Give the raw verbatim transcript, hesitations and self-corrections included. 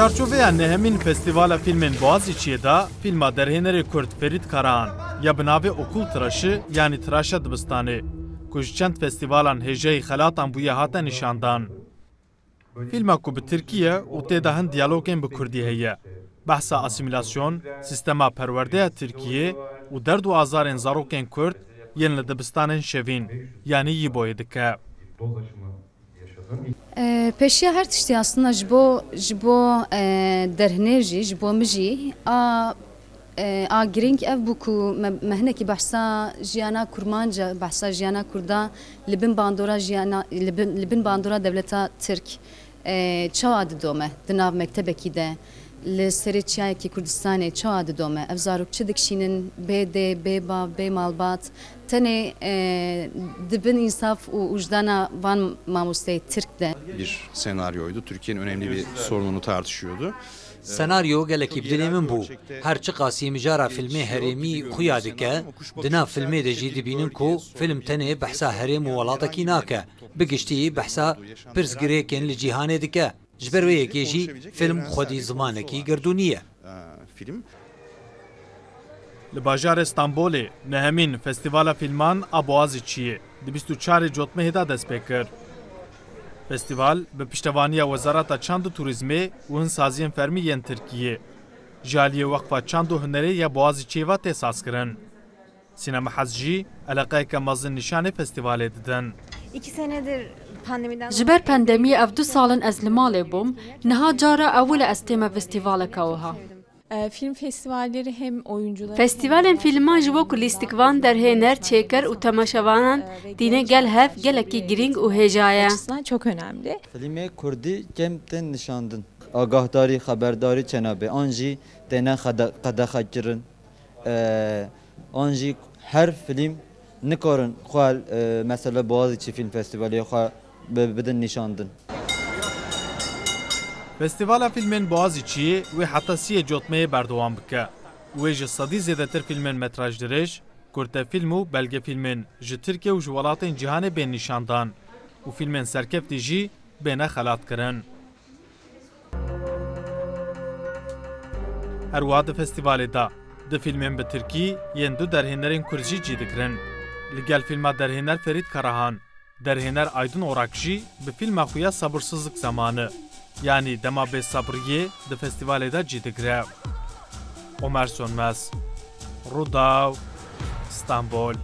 Çarçoveya nehemîn Festîvala Fîlmên Boğaziçi'yê de fîlma derhênerê Kurd Ferît Karahan ya bi navê Okultıraşı, yanî Tiraşa Dibistanê, ku ji çend festîvalan hêjayî xelatan bûye hate nîşandan. Fîlma ku bi tirkî ye û tê de hin diyalogên bi kurdî heye, behsa asîmîlasyon, sîstema perwerdeya Tirkiyê û derd û azarên zarokên kurd yên li dibistanên şevîn, yanî YÎBO'yê dike. E, pêşiya her tiştî aslında ji bo, ji bo, e, derhêner jî, ji bo min jî a, e, a girîng ev bû ku me, me hinekî behsa jiyana kurmanca, behsa jiyana kurda li bin bandora jiyana, li bin, li bin bandora dewleta Tirk, e, çawa didome di nav mektebekî de, li serê çiyayekî Kurdistanê çawa didome, ev zarok çi dikişînin, bê dê, bê bav, bê malbat, tenê, e, di bin însaf û wijdana van mamosteyê Tirk de. Bir senaryoydu. Türkiye'nin önemli bir sorununu tartışıyordu. Senaryo gelekî bi dilê min bû. Her çiqasî mijara filmê herêmî xuya dike, di nav filmê de jî dibînin ku film tenê behsa herêm û welatekî nake. Bi giştî behsa pirsgirêkên li cîhanê dike. Ji ber wê yekê jî film xwedî zimanekî gerdûnî ye. Film Li bajarê Stenbolê nehemîn Festîvala Fîlman a Boğaziçi'yê di bîst û çarê Cotmehê de dest pê kir. Festîval bi piştevaniya Wezareta Çand û Turîzmê û hin saziyên fermî yên Tirkiyê ji aliyê Weqfa Çand û Hunerê ya Boğaziçi'yê ve tê sazkirin. Sînema Hez jî eleqeyeke mezin nîşanê festîvalê didin. İki senedir pandemiden Ji ber pandemiyê ev du sal in ez li malê bûm. Niha cara ewil e ez tême festîvaleke wiha. E, film festivalleri hem oyunculara Festîvalên fîlman ji bo ku lîstikvan, derhêner, çêker û temaşevanan tîne gel hev gelekî girîng û hêja ye. açısından çok önemli. Filmê kurdî kêm tên nişandin. Agahdarî, xeberdarî çênabe. An jî têne xede- qedexekirin. E, an jî her film nikarin xwe, e, mesela Boğaziçi Film Festivalê xwe bi- bidin nîşandin. Festîvala Fîlmên Boğaziçi'yê wê heta siyê Cotmehê berdewam bike. Wê ji sedî zêdetir fîlmên metrajdirêj, kurtefîlm û belgefîlmên ji Tirkiye û ji welatên cîhanê bên nîşandan û fîlmên serkeftî jî bêne xelatkirin. Her wiha di festîvalê de du fîlmên bi tirkî yên du derhênerên kurd jî cî digirin. Li gel fîlma derhêner Ferît Karahan, derhêner Aydın Orak jî bi fîlma xwe ya Sabırsızlık Zamanı, yanî Dema Bêsebriyê di festîvalê de cî digire. Omer Sönmez, Rûdaw, Stenbol.